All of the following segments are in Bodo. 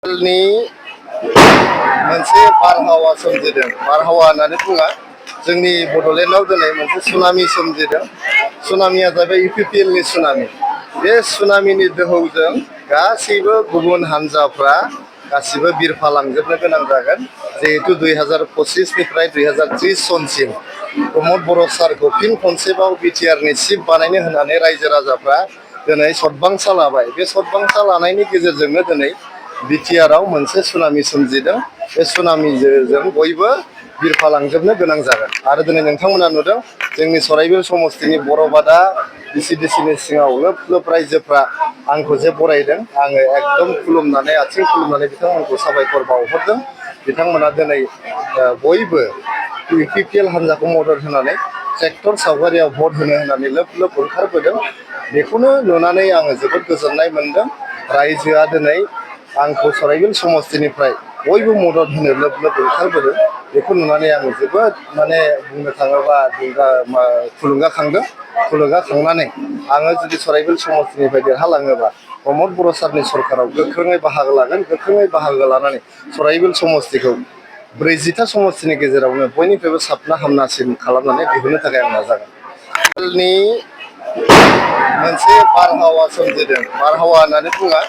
नि मोनसे बारहावा सोमजिदों। बारहावा होननानै बुङा, जोंनि बड'लेण्डआव दिनै मोनसे सुनामि सोमजिदों। सुनामिया जाबाय इउपिपिएलनि सुनामि। बे सुनामिनि दोहौजों गासैबो गुबुन हान्जाफ्रा गासिबो बिरफालांजोबनो गोनां जागोन। जिहेतु 2025निफ्राय 2030 सनसिम प्रमद बर' सारखौ फिन खनसेबाव बिटिआरनि चिफ बानायनो होनानै रायजो राजाफ्रा दिनै सतबांसा लाबाय। बे सतबांसा लानायनि गेजेरजोंनो दिनै बिटिआरआव मोनसे सुनामि सोमजिदों। बे सुनामिजों बयबो बिरफालांजोबनो गोनां जागोन। आरो दिनै नोंथांमोना नुदों, जोंनि सराइबिल समस्तिनि बर'बादा बिसिडिसिनि सिङाव लोब लोब रायजोफ्रा आंखौ जे बरायदों, आङो एकदम खुलुमनानै आथिं खुलुमनानै बिथांमोनखौ साबायखर बावहरदों। बिथांमोना दिनै बयबो इउपिपिएल हान्जाखौ मदद होनानै ट्रेक्टर सावगारियाव भट होनो होनानै लोब लोब ओंखारबोदों। बेखौनो नुनानै आङो जोबोद गोजोननाय मोनदों। रायजोआ दिनै आंखौ सराइबिल समस्तिनिफ्राय बयबो मदद होनो लोब लोब ओंखारबोदों। बेखौ नुनानै आङो जोबोद बुंनो थाङोबा थुलुंगाखांदों। थुलुंगाखांनानै आङो जुदि सराइबिल समस्तिनिफ्राय देरहालाङोबा प्रमद बर' सारनि सरकाराव गोख्रोङै बाहागो लागोन। गोख्रोङै बाहागो लानानै सराइबिल समस्तिखौ 40टा समस्तिनि गेजेरावनो बयनिफ्रायबो साबना हामनासिन खालामनानै दिहुननो थाखाय आं नाजागोन। नि मोनसे बारहावा सोमजिदों। बारहावा होननानै बुङा,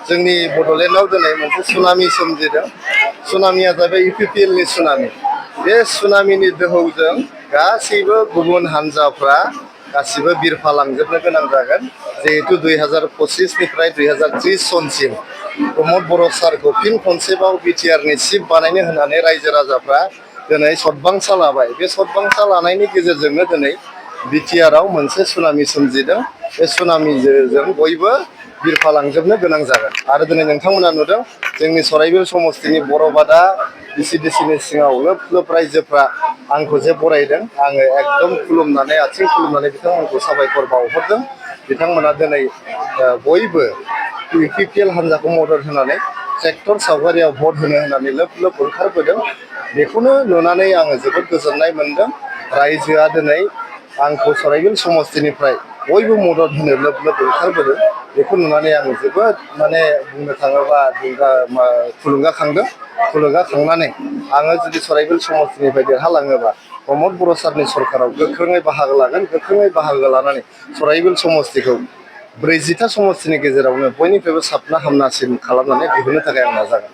जोंनि बड'लेण्डआव दिनै मोनसे सुनामि सोमजिदों। सुनामिया जाबाय इउपिपिएलनि सुनामि। बे सुनामिनि दोहौजों गासैबो गुबुन हान्जाफ्रा गासिबो बिरफालांजोबनो गोनां जागोन। जिहेतु 2025निफ्राय 2030 सनसिम प्रमद बर' सारखौ फिन खनसेबाव बिटिआरनि चिफ बानायनो होनानै रायजो राजाफ्रा दिनै सतबांसा लाबाय। बे सतबांसा लानायनि गेजेरजोंनो दिनै बिटिआरआव मोनसे सुनामि सोमजिदों। बे सुनामिजों बयबो बिरफालांजोबनो गोनां जागोन। आरो दिनै नोंथांमोना नुदों, जोंनि सराइबिल समस्तिनि बर'बादा बिसिडिसिनि सिङाव लोब लोब रायजोफ्रा आंखौ जे बरायदों, आङो एकदम खुलुमनानै आथिं खुलुमनानै बिथांमोनखौ साबायखर बावहरदों। बिथांमोना दिनै बयबो इउपिपिएल हान्जाखौ मदद होनानै ट्रेक्टर सावगारियाव भट होनो होनानै लोब लोब ओंखारबोदों। बेखौनो नुनानै आङो जोबोद गोजोननाय मोनदों। रायजोआ दिनै आंखौ सराइबिल समस्तिनिफ्राय बयबो मदद होनो लोब लोब ओंखारबोदों। बेखौ नुनानै आङो जोबोद बुंनो थाङोबा थुलुंगाखांदों। थुलुंगाखांनानै आङो जुदि सराइबिल समस्तिनिफ्राय देरहालाङोबा प्रमद बर' सारनि सरकाराव गोख्रोङै बाहागो लागोन। गोख्रोङै बाहागो लानानै सराइबिल समस्तिखौ 40टा समस्तिनि गेजेरावनो बयनिफ्रायबो साबना हामनासिन खालामनानै दिहुननो थाखाय आं नाजागोन।